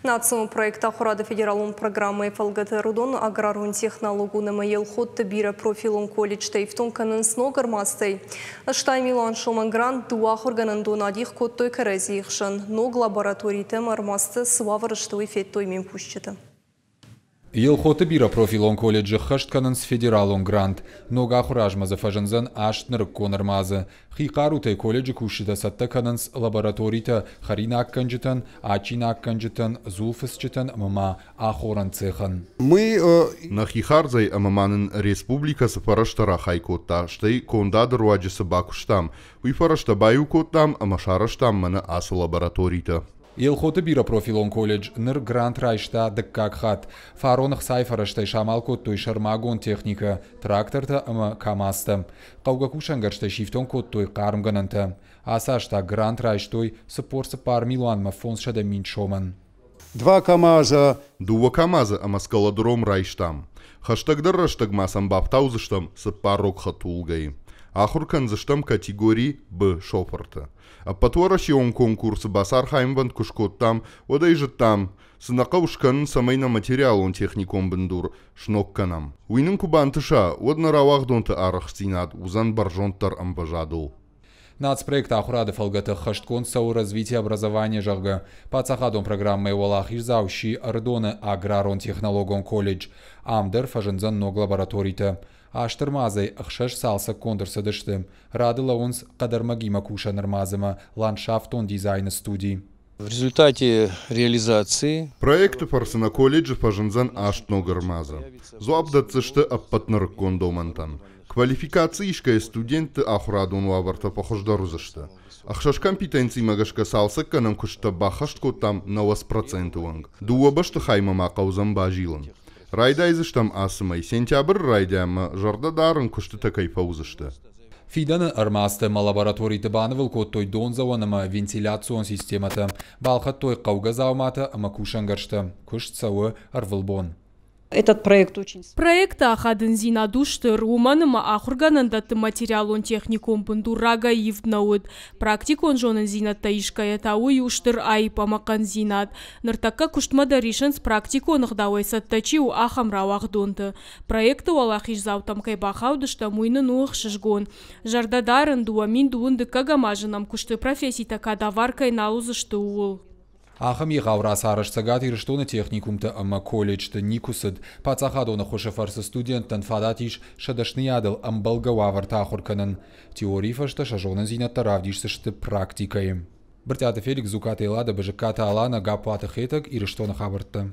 Национ проект Ахуырады федералон программӕйы фӕлгӕты Ӕрыдоны аграрон технологон ӕмӕ Елхотты бирӕпрофилон колледжтӕ ифтонг кӕнынц ног ӕрмадзтӕй. 80 милуан сомӕн грант дыууӕ ахуыргӕнӕндон адих кодтой кӕрӕдзийы хсӕн. Ног лабораторитӕ ӕмӕ ӕрмадзтӕ цы уавӕры сты, уый федтой ме мкусджытӕ. Елхоты бирӕпрофилон колледжы ӕххӕст кӕнынц федералон грант. Ног ахуыры азмӕ дзы фӕзындзӕн аст нырыккон ӕрмадзы. Хи хъарутӕй колледжы кусджытӕ цӕттӕ кӕнынц лабораторитӕ хӕринаггӕнджытӕн, адджинаггӕнджытӕн, дзулфыцджытӕн ӕмӕ ма ахорӕн цехӕн. Мы Нӕхи хардзӕй ӕмӕ ма нын республикӕ цы фӕрӕзтӕ рахай кодта, стӕй кондады руаджы цы бакуыстам, уый фӕрӕзтӕ баиу кодтам ӕмӕ сарӕзтам мӕнӕ ацы лабораторитӕ. Елхоты бирӕпрофилон колледж ныр грант райста дыккаг хатт. Фарон ӕхцайы фӕрӕзтӕй самал кодтой сӕрмагонд техникӕ, трактортӕ ӕмӕ КАМАЗтӕ. Хъӕугӕ кусӕнгӕрзтӕй сифтонг кодтой хъармгӕнӕнтӕ. Ацы аз та грант райстой 44 500 000 сомӕн. Два КАМАЗа. Дыууӕ КАМАЗы ӕмӕ скалодром райстам. Хӕстӕгдӕр рӕстӕг ма сӕм бафтаудзыстӕм цыппар рог хӕдтулгӕйы. Ахуыр кӕндзыстӕм категори Б шофырты. Ӕппӕтуӕрӕсеон конкурсы бацархайынвӕнд куы скодтам, уӕд ӕй зыдтам, цы нӕ хъӕуы скӕнын, цӕмӕй нӕ материалон-техникон бындур сног кӕнӕм. Уый нын куы бантыса, уӕд нӕ рауагъдонты арӕхстдзинад уыдзӕн бӕрзонддӕр ӕмвӕзадыл. Нацпроект Ахуырады фӕлгӕты ӕххӕстгонд цӕуы «Развитие образования», зӕгъгӕ, паддзахадон программӕйы уӕлахиздзау сси Ӕрыдоны аграрон-технологон колледж. Ам дӕр фӕзындзӕн ног лабораторитӕ. Аст ӕрмадзӕй ӕхсӕз цалцӕггонд ӕрцыдысты. Рады лӕууынц хъӕдӕрмӕгимӕ кусӕн ӕрмадз ӕмӕ ландшафтон дизайны студи. В результате реализации Проекты фӕрцы нӕ колледжы фӕзындзӕн аст ног ӕрмадзы. Дзуапп дӕтдзысты ӕппӕт нырыккон домӕнтӕн. Квалификаци исгӕйӕ студентты ахуырадон уавӕртӕ фӕхуыздӕр уыдзысты. Ӕхсӕз компетенцимӕ гӕсгӕ цалцӕггӕнӕн куысттӕ баххӕст кодтам 90% онг. Дыууӕ бӕстыхаймӕ ма хъӕудзӕн базилын. Райдайдзыстӕм ацы мӕй, сентябры райдианмӕ зӕрдӕ дарын, куыстытӕ кӕй фӕуыдзысты. Фидӕны ӕрмадзтӕ ӕмӕ лабораториты банывыл кодтой дондзӕуӕн ӕмӕ вентиляцион системӕтӕ, балхӕдтой хъӕугӕ дзауматӕ ӕмӕ кусӕнгӕрзтӕ. Куыст цӕуы ӕрвылбон. Этот проект очень Проекты ахадындзинад у стыр, уымӕн ӕмӕ ахуыргӕнӕндӕтты материалон-техникон бындур рагӕй ивд нӕ уыд. Практикон зонындзинӕдтӕ исгӕйӕ та уый у стыр аипп ӕмӕ хъӕндзинад. Ныртӕккӕ куыстмӕ дӕр исынц, практикон ӕгъдауӕй цӕттӕ чи у, ахӕм рауагъдонты. Проекты уӕлахиздзаутӕм кӕй бахаудыстӕм, уый нын у ӕхсызгон. Зӕрдӕ дарын, 2022-ӕм азы нӕм куысты професситӕ кадавар кӕй нал уыдзысты, ууыл. Ахӕм егъау рацарӕзт Цӕгат Ирыстоны техникумтӕ ӕмӕ колледжты никуы цыд. Паддзахадон ӕххуысы фӕрцы студенттӕн фадат ис сӕ дӕсныйадыл ӕмбӕлгӕ уавӕрты ахуыр кӕнын. Теорийы фӕстӕ сӕ зонындзинӕдтӕ равдисдзысты практикӕйы. Брытъиаты Феликс, Дзукъаты Эллада, Бызыккаты Алана, Гаппуаты Хетӕг, Ирыстоны хабӕрттӕ.